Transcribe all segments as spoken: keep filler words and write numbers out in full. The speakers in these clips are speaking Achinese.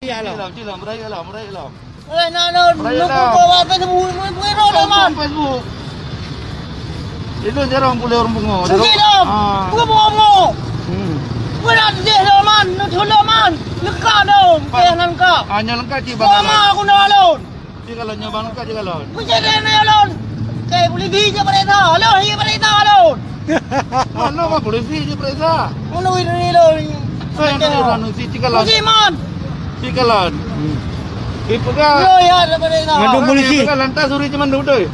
Ya, lah. Cilam, cilam, berayelah, berayelah. Eh, nak, nak, nak, nak, buat apa tu? Buat, buat, buat, buat, buat. Facebook. Itu jarang boleh orang bunga. Mungkin dah. Ah. Bukan bunga-bunga. Hmm. Bukan nak deh dah, man. Nak cula, man. Lengkap dah. Bukan nak lengkap. Hanya lengkap cik bang. Bunga aku nak alun. Cik kalau nyoba lengkap cik kalau. Bukan nak alun. Kayak polisi je perintah. Alun, iya perintah alun. Mana mah polisi je periksa? Mana wih dari lo? Saya nak orang si cik kalau. Polisi, man. Cik kalau. Hmm. Ipeugah. Yo, ya, ada perintah. Mandum polisi. Ipeugah lantas suri cuman duduk.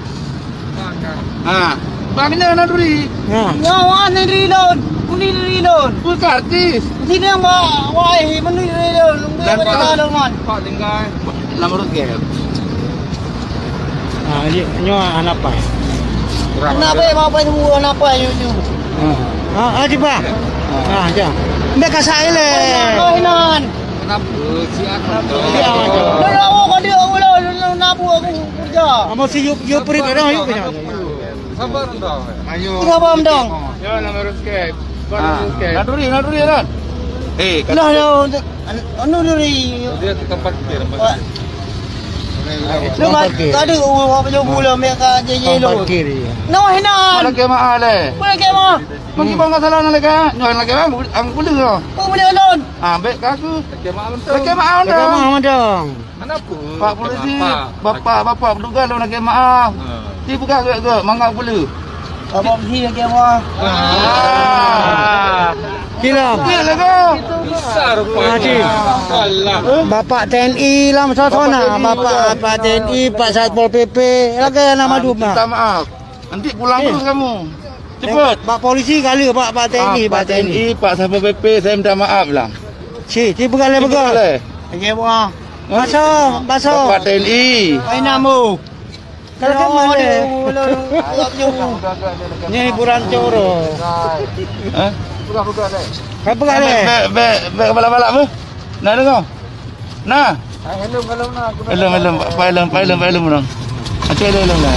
Ha. Bang ni nak duri. Ha. Nyawa ni dari lo. Kuni dari lo. Bukan artis. Sini yang bawa, wah, eh, mana dari lo? Lunggu perintah lo, man. Pak tinggal. Lam roket. Ha, jadi nyoe anak pai. Anak pai, mak pai tu anak pai, you, you. Ha. Ha, ha, cuba. Ha, ja. Ambil kasak ile. Oh, inan. Kenapa si anak tu? Dia macam. Dah lama kau dia, aku lah, nak buat aku kerja. Kamu si yup, yup perit dah, yup macam. Sabar dah. Ayo. Sabar dah. Ya, nama roket. Ha. Nak duri, nak duri, Ran. Eh, lah, lah, untuk, anu duri. Dia tukang parkir. Wah. Tukang parkir. Tadi, oh, apa je gula, ambil kat J J lo. Tukang parkir dia. Nah, hinan. Mana kemah, leh? Mana kemah? Bagi bang salah nak lagi. Nyoh lagi bang, ang boleh ke? Oh, boleh alun. Ah, baik ke aku. Lagi maaf tu. Lagi maaf tu. Lagi maaf tu. Kenapa? Pak polisi, kenapa? Bapak, bapak petugas lawan lagi maaf. Ha. Ti bukan agak-agak, mangat boleh. Abang si lagi apa? Ah. Gila. Gila ke? Besar rupanya. Ah, cik. Alah. Bapak T N I lam suasana. Bapak T N I, Bapak, Bapak Satpol P P. Lagi nama duma. Minta maaf. Nanti pulang terus kamu. Cepat. Pak polisi kali, Pak, Pak T N I, ah, Pak T N I. Pak Satpol P P, saya minta maaf lah. Cik, cik pegang leh, pegang. Leh. Lagi apa? Baso, baso. Bapak T N I. Hai, namu. Kalau kamu ada, ni hiburan coro. Hah? Pegang, pegang, leh. Kan pegang, leh. Bek, bek, bek, bek, balak-balak apa? Nah, dengar. Nah. Helm, helm, nah. Helm, helm, pakai helm, pakai helm, pakai helm, dong. Acah helm, helm, nah.